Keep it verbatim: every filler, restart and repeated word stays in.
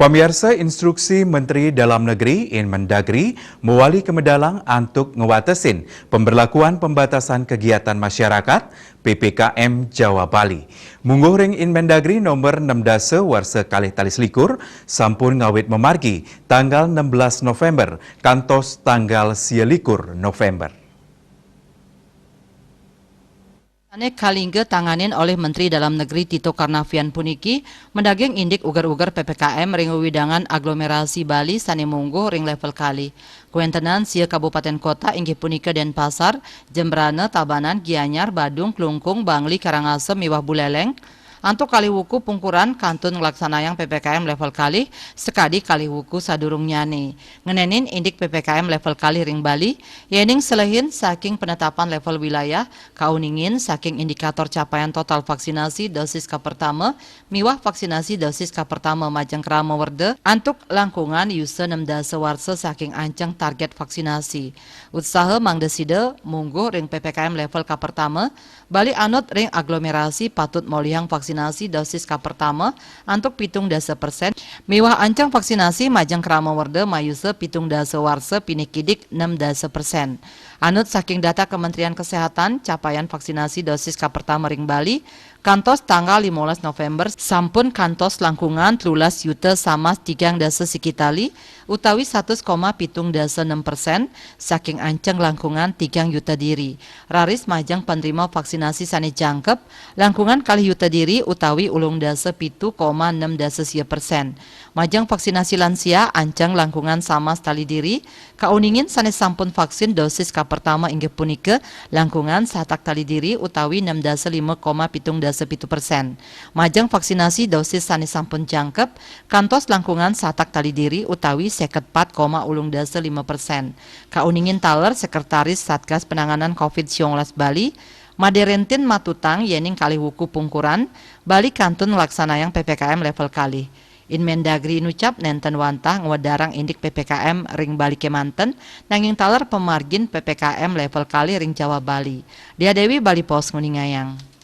Pamiarsa, instruksi Menteri Dalam Negeri, Inmendagri, mawali kamedalang antuk ngwatesin pemberlakuan pembatasan kegiatan masyarakat, P P K M Jawa Bali. Mungguh ring Inmendagri nomor enam dasa warsa kalih tali selikur, sampun ngawit mamargi tanggal enam belas November kantos tanggal sia likur November. Sane kalingga tanganin olih Menteri Dalam Negeri Tito Karnavian puniki, madaging indik uger-uger P P K M ring wewidangan aglomerasi Bali sane mungguh ring level kalih. Kawentenan sia kabupaten kota inggih punika Denpasar, Jembrana, Tabanan, Gianyar, Badung, Klungkung, Bangli, Karangasem, miwah Buleleng. Antuk kalih wuku pungkuran kantun nglaksanayang P P K M level kalih sakadi kalih wuku sadurungnyane. Ngenenin indik P P K M level kalih ring Bali, yening selehin saking penetapan level wilayah, kauningin saking indikator capaian total vaksinasi dosis kapertama miwah vaksinasi dosis kapertama majeng krama werda antuk langkungan yusa enam dasa warsa saking anceng target vaksinasi. Utsaha mangda sida mungguh ring P P K M level kapertama, Bali anut ring aglomerasi patut molihang vaksinasi dosis kapertama antuk pitung dasa persen, miwah anceng vaksinasi majeng krama werda mayusa pitung dasa warsa pinih kidik enam dasa persen. Anut saking data Kementerian Kesehatan, capaian vaksinasi dosis kapertama ring Bali kantos tanggal limolas November sampun kantos langkungan telulas yuta samas tigang dasa siki tali, utawi satus koma pitung dasa nem persen saking anceng langkungan tigang yuta diri. Raris majeng panerima vaksinasi sane jangkep, langkungan kalih yuta diri utawi ulung dasa pitu koma nem dasa sia persen. Majeng vaksinasi lansia, anceng langkungan samas tali diri, kauningin sane sampun vaksin dosis kapertama inggih punika langkungan satak tali diri utawi nem dasa lima koma pitung dasa pitu persen. Majeng vaksinasi dosis sane sampun jangkep, kantos langkungan satak tali diri utawi seket pat koma ulung dasa lima persen. Kauningin taler, Sekretaris Satgas Penanganan covid siang welas Bali, Made Rentin matutang yening kalih wuku pungkuran, Bali kantun nglaksanayang P P K M level kalih. Inmendagri nucap nenten wantah ngwedarang indik P P K M ring Bali kemanten, nanging taler pamargin P P K M level kalih ring Jawa Bali. Dia Dewi, Bali Post, nguningayang.